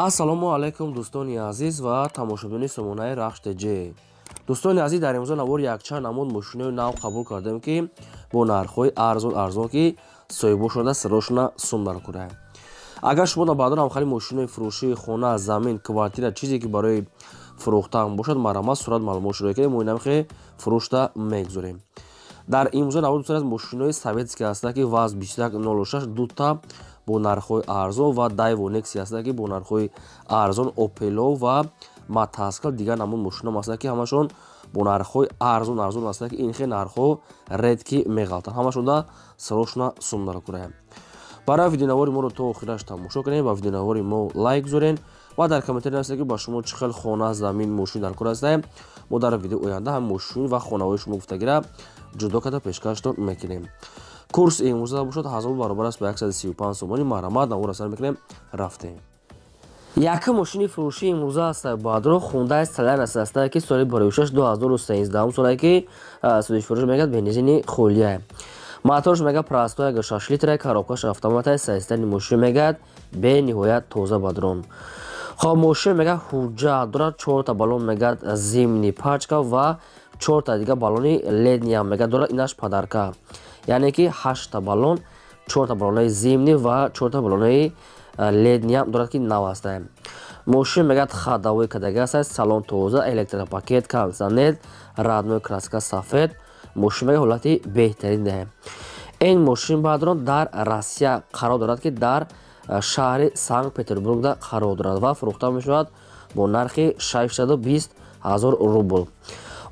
Ассалому алайкум, дӯстони азиз ва тамошобинони сомонаи Рахш ТЖ. Дӯстони азиз, дар имрӯза навор якчанд намуд мошинои нав қабул кардем, ки бо нархҳои арзон арзон, ки соҳибошонда сирошона сум даркунад. Агар шумо дар баъдон ҳамхали мошинои фурӯшии хона, замин, квартира, чизе ки барои фурӯхтан бошад, марҳамат, сурат маълумот шуро ки мо инамхе фурӯшта мегузорем. Дар имрӯза навор, дӯстони азиз, мошинои советский ҳастанд, ки ВАЗ 2106 дута бо нархҳои арзон ва Дайво Некси ҳастанд, ки бо нархҳои арзон, Опело ва мотоцикл, дигар намуд мошино ҳастанд, ки ҳамашон бо нархҳои арзон арзон ҳастанд, ки ин хел нархҳо редко меғалтанд. Ҳамашонда сирошона сум даркунем. Барои видеонавори моро то охираш тамошо кунем ва видеонавори мо лайк гузорен ва дар комментарий нависед, ки ба шумо чӣ хел хона, замин, мошин дар кор ҳастем. Мо дар видео оянда ҳам мошин ва хонаҳои шумо гуфтагира ҷудо карда пешкаштон мекунем. Курс имрӯза бошад 1000 баробар аст ба 135 сомонӣ. Марҳамат, навор сар мекунем, рафтем. Якум мошини фурӯшии имрӯза аст, баъдро Хундай Солярис аст, ки соли бароишаш 2013 соле, ки судиш фурӯш мегӯяд, бензини холия. Моторш мега простой, 6 литра, коробкаш автомата. Состояние мошин мегӯяд бениҳоят тоза, бадрон. Хоб, мошин мега ҳуҷҷат дорад, чорта баллон мегӯяд зимний пачка ва чорта дига баллони летний ам мегӯяд дорад, инаш подарка. Яъне ки ҳашта баллон, чорта баллонаи зимний ва чорта баллонаи летний ам дорад, ки нав ҳастанд. Мошин мегӯяд ходовой кадаги аст, салон тоза, электропакет, кондиционер, родной краска сафед. Мошин мега ҳолати беҳтарин даҳем. Ин мошин, баъдрон, дар Россия қарор дорад, ки дар шаҳри Санкт Петербургда қарор дорад ва фурӯхта мешавад бо нархи 620 ҳазор рубл.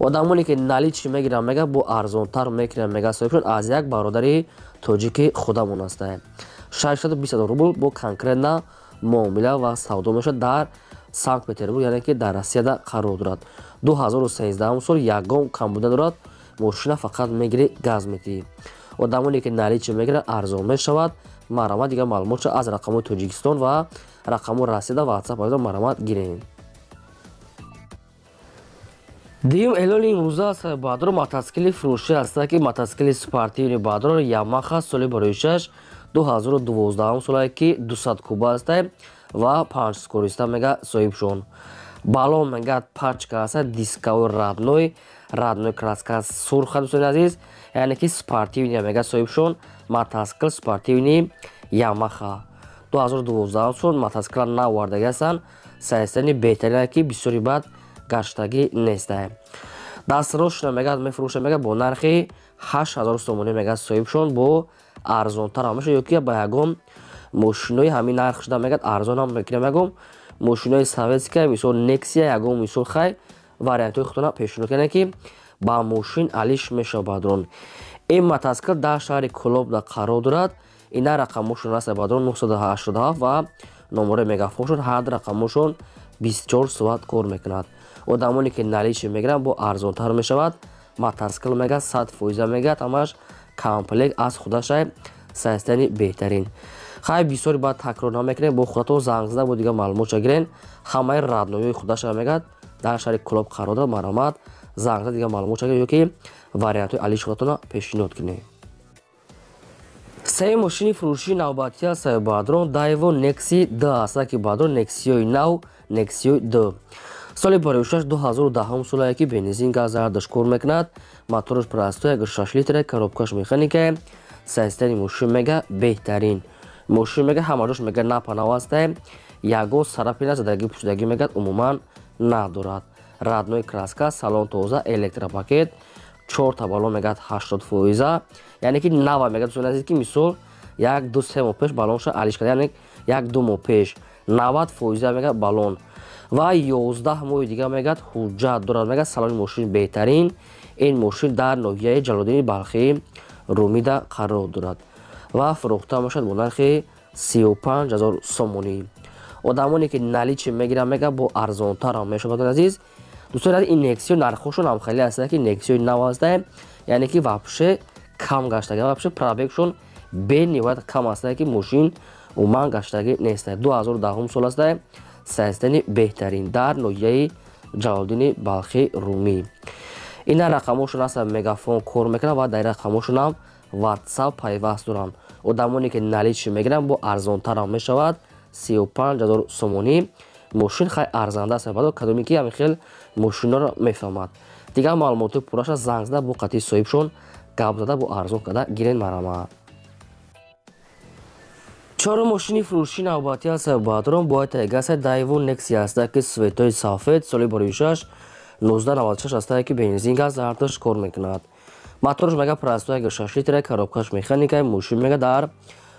Одамоне ки наличный мегиранд, мега бо арзонтар мекунанд, мега соҳибшон аз як бародари тоҷики худамон ҳастанд. 620 ҳазор рубл бо конкретно муомила ва савдо мешавад дар Санкт Петербург, яъне ки дар Россияда қарор дорад. 2013 сол, ягон камбуда дорад. Мошина фақат мегирӣ, газ метиҳӣ. Одамоне ки наличный мегиранд, арзон мешавад. Марҳамат, дигар маълумотшо аз рақамҳои Тоҷикистон ва рақамҳои Россияда ватсап марҳамат гирем. Дуюм эълони имрӯза аст, баъдро, мотоцикли фурӯшӣ аст, ки мотоцикли спортивный, баъдро, Ямаха, соли бароишаш 2012 солае, ки 200 куба аст ва панҷ скорость а мега соҳибшон. Баллон мега пачка аст, дисковой, родной, родной краска сурха, дӯстони азиз, яъне ки спортивный мега соҳибшон. Мотоцикл спортивный Ямаха 2012 сол, мотоцикла нав овардаги ҳастанд, состояние беҳтарин, ки бисёри бад гаштагӣ нестае. Дастрошна мегӯяд мефурӯша, мега бо нархи 8000 сомонӣ мегӯяд соҳибшон, бо арзонтар ҳам мешавад, ё ки ба ягон мошинои ҳамин нарх шуда мегӯяд арзонам мекунем. Ягон мошинои советская, мисол Нексия, ягон мисол, хай, вариантҳои худтона пешниҳод кардем, ки ба мошин алиш мешавад, бадрон. Ин мотоцикл дар шаҳри Кӯлобда қарор дорад. Ина рақамошон аст, бадрон, 987 ва номерои мегафоншон. Ҳар рақамошон 24 соат кор мекунад. Одамоне ки наличный мегиранд, бо арзонтар мешавад. Мотоцикл мега 100 фоиза мегӯяд, ҳамаш комплект аз худашай, состояние беҳтарин. Хай, бисёри баъд такрор намекунем, бо худатон занг зада бо дигар маълумотша гирен. Ҳамаи родной ҳои худаша мегӯяд дар шаҳри Кӯлоб қарор дорад. Марҳамат, занг зада дигар маълумотша гирен ё ки вариантҳои алиши худатона пешниҳод кунед. Сеюм мошини фурӯшии навбатӣ аст, бадрон, Дайво Некси Д аст, ки, бадрон, Нексиёи нав, Нексиёи Д, соли бароишаш 2010 солае, ки бензин, газ ҳардаш кор мекунад. Мотораш простой, 6 литра, коробкаш механика. Состояние мошин мега беҳтарин. Мошин мега ҳамаҷош мега напанав астае, ягон царапина, задагӣ, пӯшидагӣ мегӯяд умуман надорад. Родной краска, салон тоза, электропакет, чорта баллон мегӯяд 80 фоиза, яъне ки нава мегӯяд, дӯстони азиз, ки мисол як, ду, се моҳ пеш баллонша алиш карда, яъне як ду моҳ пеш. 90 фоиза мегӯяд баллон ва 11 моҳи дигар мегӯяд ҳуҷҷат дорад. Мегӯяд салони мошин беҳтарин. Ин мошин дар ноҳияи Ҷалолиддини Балхӣ Румида қарор дорад ва фурӯхта мешавад бо нархи 35 000 сомонӣ. Одамоне ки наличный мегиранд, мегӯяд бо арзонтарам мешавад. Азиз дӯстони азиз, ин Нексиё нархҳошон ҳам хеле ҳастанд, ки Нексиёи нав ҳастанд, яъне ки вообще кам гаштагӣ, вообще пробегшон бениҳоят кам ҳастанд, ки мошин умуман гаштагӣ нестанд. 2010 сол ҳастанд, состояние беҳтарин, дар ноҳияи Ҷалолиддини Балхӣ Румӣ. Ина рақамҳошон ҳастанд, мегафон кор мекунад ва дар рақамҳошонам ватсап пайваст доранд. Одамоне ки наличный мегиранд, бо арзонтарам мешавад. 35 000 сомонӣ. Мошин хай арзанда аст, баъдо кадоме ки ҳамин хел мошинҳоро мефаҳмад. Дигар маълумоти пурраша занг зада бо қатъи соҳибшон гап зада бо арзон карда гирен, марҳамат. Чорум мошини фурӯши навбатӣ аст, баъдрон бояд тайгаса Дайву Некси аст, ки светои сафед, соли 2006 1996 аст, ки бензин газ ҳардуш кор мекунад. Моторш мега простой 6 литра, коробкаш механика. Мошин мега дар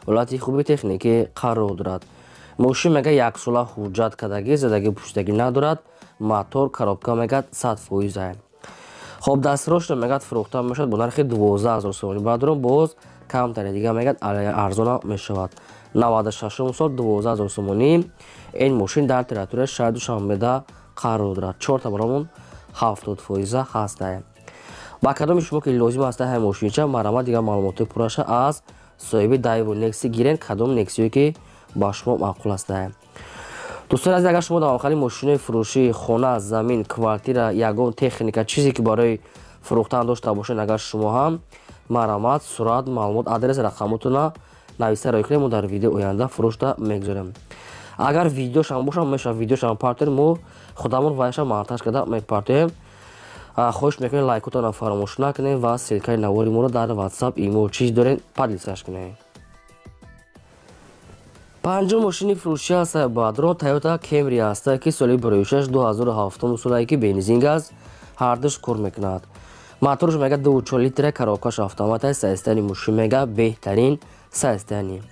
ҳолати хуби техникӣ қарор дорад. Мошин мега яксола ҳуҷҷат кардагӣ, задагӣ пуштагӣ надорад. Мотор, коробка мега 100%. Хоб, дастрошро мегӯяд фурӯхта мешавад бо нархи 12 000 сомонӣ. Баъдрон боз камтаре дига мегӯяд арзона мешавад. 96 сол, 12 000 сомонӣ. Ин мошин дар территорияи шаҳри Душанбеда қарор дорад. Чорта баромон 70% ҳастае. Ба кадоми шумо ки лозим аст ҳай мошинча, марҳамат, дигар маълумотҳои пурраша аз соҳиби Дайву Некси гирен, кадом Нексиё ки ба шумо маъқул астае. Дӯстони азиз, агар шумо дар махали мошинои фурӯшӣ, хона, замин, квартира, ягон техника, чизе ки барои фурӯхтан дошта бошед, агар шумо ҳам, марҳамат, сурат, маълумот, адрес, рақамотона нависта роӣ кунед, мо дар видеои оянда фурӯшта мегузорем. Агар видеошам бошам, мешавад видеошам партоем, мо худамон вайша монтаж карда мепартоем. Хоҳиш мекунем, лайкотонро фаромӯш накунед ва ссылкаи навори моро дар WhatsApp, имо, чиз дорем, поделиться кунед. Панҷум мошини фурӯшӣ аст, баъдро Toyota Camry аст, ки соли 2006 2007 солае, ки бензин газ ҳардуш кор мекунад. Моторш мега 2,4 литра, коробкаш автомат аст. Состояние мошин мега беҳтарин состояние.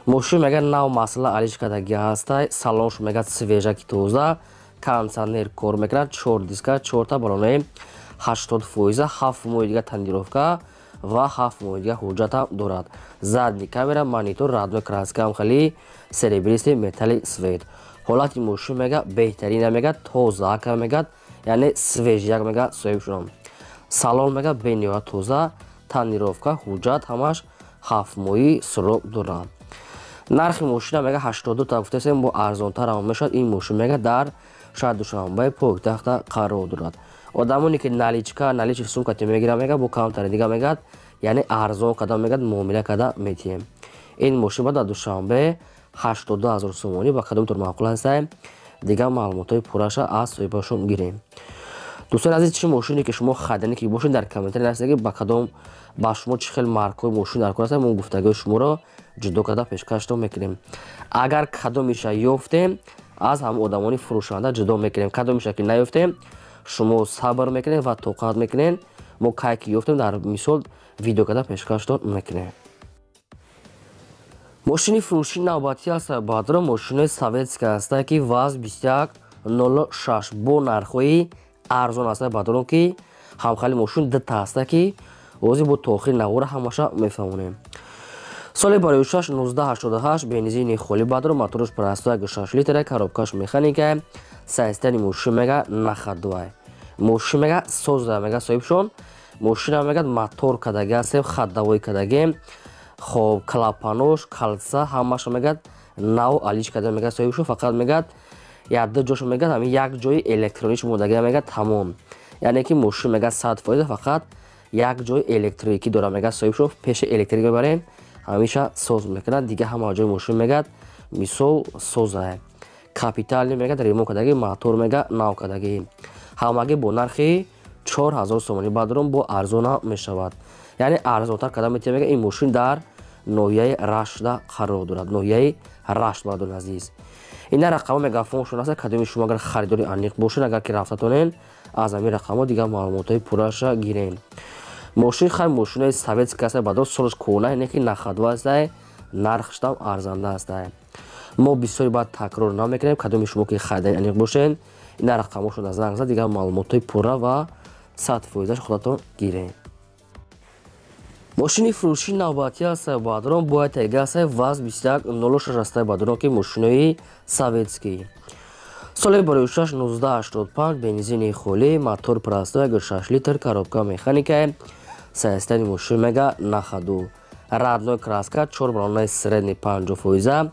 Мошин мега нав масла алиш кардагӣ ҳаста, салонш мега свежаки тоза, кондиционер кор мекунад, чор диска, чорта балонаи 80%, 7 моҳи дига тонировка ва 7 моҳи дига ҳуҷҷатам дорад. Задний камера, монитор, родной краскаам хеле серебристый металли свет. Ҳолати мошин мега беҳтарина, мега тозаака, мега яъне свежияк мега соҳибшудам. Салон мега бениҳоят тоза, тонировка, ҳуҷҷат ҳамаш 7 моҳӣ срок дорад. Нархи мошина мега 82 та гуфтасем, бо арзонтарам мешавад. Ин мошин мега дар шаҳри Душанбе, пойтахта қарор дорад. Одамоне ки наличка, наличный сумкати мегирад, мега бо камтари дига мегӯяд, яъне арзон карда мегӯяд, муомила карда метиҳем. Ин мошин ба дар Душанбе 82 ҳазор сомонӣ. Ба кадомтон маъқул ҳастае, дигар маълумотҳои пурраша аз соҳибашон гирем. Дӯстони азиз, чӣ мошине ки шумо харидани ки бошед, дар комментарий нависед, ки ба кадом ба шумо чӣ хел маркҳои мошин дар кор аст, мо гуфтагиҳои шуморо ҷудо карда пешкаштон мекунем. Агар кадомиша ёфтем, аз ҳамон одамони фурӯшанда ҷудо мекунем. Кадомиша ки наёфтем, шумо сабр мекунед ва тоқат мекунед, мо кай ки ёфтем, дар мисол видео карда пешкаштон мекунем. Мошини фурӯши навбатӣ аст, баъдро мошинои советская аст, ки ВАЗ 2106 бо нархҳои арзон аст. Баъдрон ки ҳамхали мошин дута аст, ки ҳозир бо то охири навора ҳамаша мефаҳмонем. Соли 2006 1988, бензини холӣ, баъдро моторш простой 6 литра, коробкаш механика. Состояние мошин мега на ходовай. Мошин мега соза, мега соҳибшон мошина мега мотор кадаги ҳастем, ходовой кадагем. Хоб, клапанош, кольца ҳамаша мегӯяд нав алиш карда, мегӯяд соҳибшон. Фақат мегӯяд якду ҷошо, мегӯяд ҳамин як ҷои электрониш мондагия, мегӯяд тамом. Яъне ки мошин мегӯяд 100%, фақат як ҷои электроникӣ дорад, мегӯяд соҳибшон. Пеши электрик мебарем, ҳамеша соз мекунад. Дига ҳама ҷои мошин мегӯяд мисол созае, капитальный мегӯяд ремонт кардагӣ, мотор мегӯяд нав кардагӣ. Ҳамагӣ бо нархи 4000 сомонӣ, баъдрон бо арзона мешавад, яъне арзонтар карда метавонем. Мегӯяд ин мошин дар ноҳияи Рашта қарор дорад, ноҳияи Рашт. Баъдони азиз, ина рақамҳо мегафоншон аст. Кадоми шумо агар харидори аниқ бошед, агар ки рафтатонен, аз ҳамин рақамҳо дигар маълумотҳои пурраша гирем. Мошин хай мошинои советский аст, баъдо солаш кӯҳна, не ки на ходу астае, нархшам арзанда астае. Мо бисёри баъд такрор намекунем. Кадоми шумо ки харидани аниқ бошед, ина рақамҳошон занг зад, дигар маълумотҳои пурра ва 100%-аш худатон гирем. Мошини фурӯши навбатӣ аст, баъдрон бояд тега аст, ВАЗ 2106 аст, баъдрон ки мошинои советский, соли 2006 1985, бензини холӣ, мотор простой 6 литр, коробка механика. Состояние мошин мега на ходу, родной краска, чор баллонаи средний 50%.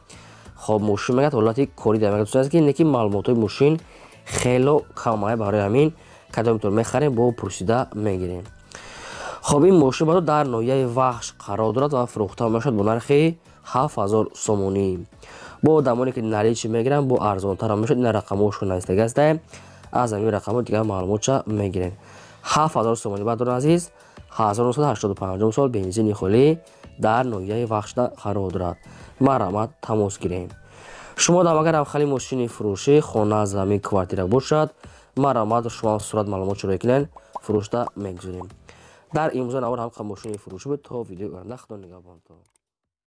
Хоб, мошин мегӯяд ҳолати корӣ дар мегӯяд, ки не ки маълумотҳои мошин хело камае, барои ҳамин кадомтон мехарем, бо пурсида мегирем. Хоб, ин мошин бадо дар ноҳияи Вахш қарор дорад ва фурӯхта мешавад бо нархи 7000 сомонӣ. Бо одамоне ки наличный мегиранд, бо арзонтарам мешавад. Ина рақамҳошон навистага ҳастае, аз ҳамин рақамҳо дигар маълумотша мегирем. 7000 сомонӣ, бардорони азиз, 1985 сол, бензини холӣ, дар ноҳияи Вахшда қарор дорад. Марҳамат, тамос гирем. Шумо дам агарам хали мошини фурӯшӣ, хона, замин, квартира бошад, марҳамат, шумо сурат, маълумот шуроӣ кунед, фурӯшда мегузорем. Дар имрӯза навор ҳам мошини фурӯшӣ буд. То видеои оянда, худо нигаҳбонтон.